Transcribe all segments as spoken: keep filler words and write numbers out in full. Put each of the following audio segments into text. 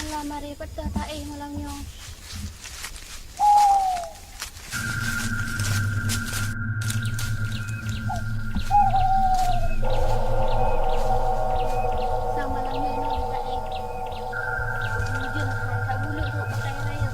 Lam hari peutoh taéh malam nyoe. Sang malam nyoe nyoe taéh. Mujur hai, ka buleuk trok pakai raya.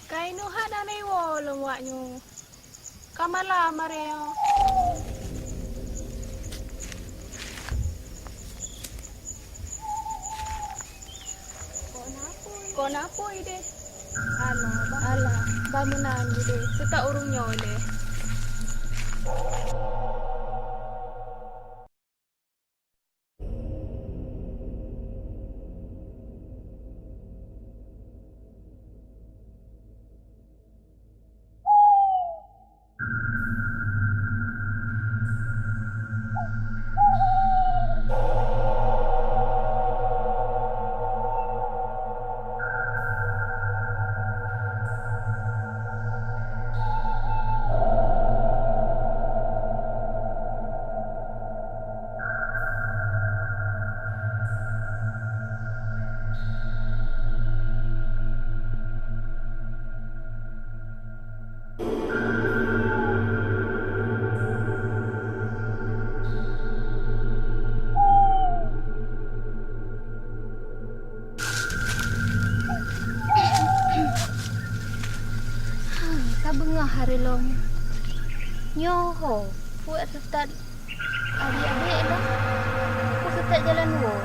Ka inoe hana na iwoe lom awak nyoe. Ka malam aré nyoe. Kon apui deh. Alah, bah. Alah, bah meunan ju deh. Seutôt ureueng nyoe lé. Hari lom. Nyoe ho, puet seutat adik-adik lom. Puet seutat jalan woe.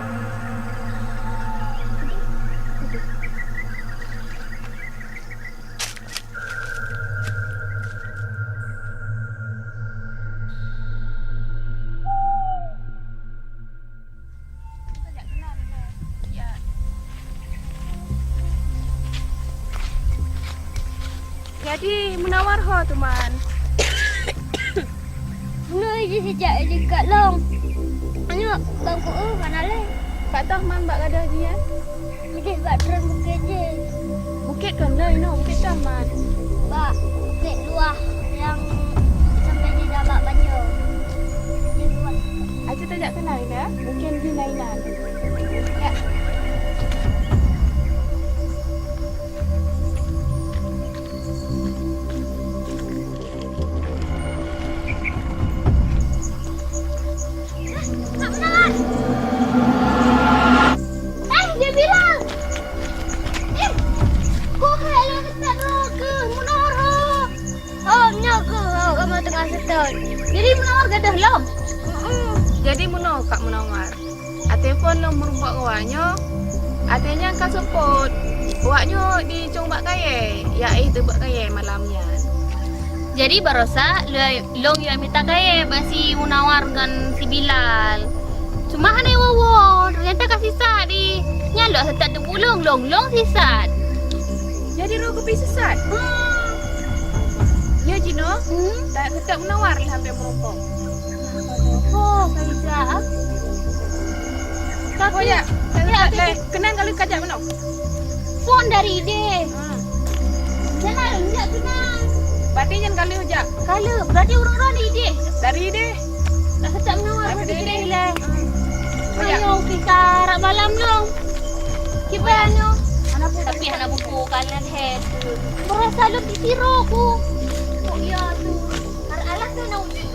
Jadi, Munawar ho teuma? Meunyoe jih sijak di Kat Long. Aneuk bang ku, eh, mana lé? Pat toh man bak gadôh jih nyan? Idéh bak treun bukét jih. Bukét kon lôn inoe, bukét saman. Bak bukét luwah nyang sampai di dabak banjô. Di luwah. Aja tajak keunan, ya. Mungkin jih na inan. Ya. Kak Munawar! Eh, dia bilang! Eh, kok hai lôn seutôt droe keuh, Munawar ho! Oh, nyoe keuh, oh, kamoe teungoh seutôt. Jadi Munawar gadôh lom? Mm-mm. Jadi meunoe Kak Munawar. Até phon lôn meurumpok ngon awaknyoe, até nyan ka seupôt. Awaknyoe jicong bak kayèe, jak éh teuk bak kayèe malam nyan. Jadi barosa lôn, lôn jak mita kayèe bak si Munawar ngon si Bilal. Cuma hana iwoe-woe, teunyata ka sisat di. Nyan lôn seutôt teupulông, lông-lông sisat. Jadi roh keuh pih sisat? Hmm. Nyoe jinoe, hmm? Tak seutôt Munawar lé sampoe meurumpok. Oh, Faiza. Tapi, oh, ya. Ya, ya, ya. Keunan kali kajak meunoe. Phon dari idéh. Hmm. Jalan, jak keunan. Berarti nyan kali jak. Kali, berarti ureueng-ureueng dari idéh. Dari idéh. Tak kejak meunoe, dari idéh lé. Hmm. Oh, ya. Ayo, kita rak balam dong. Kiban nyoe. Hana buku. Tapi hana buku, kanan he. Merasa lebih siro ku. Oh, iya tu. Har alah tu na uji.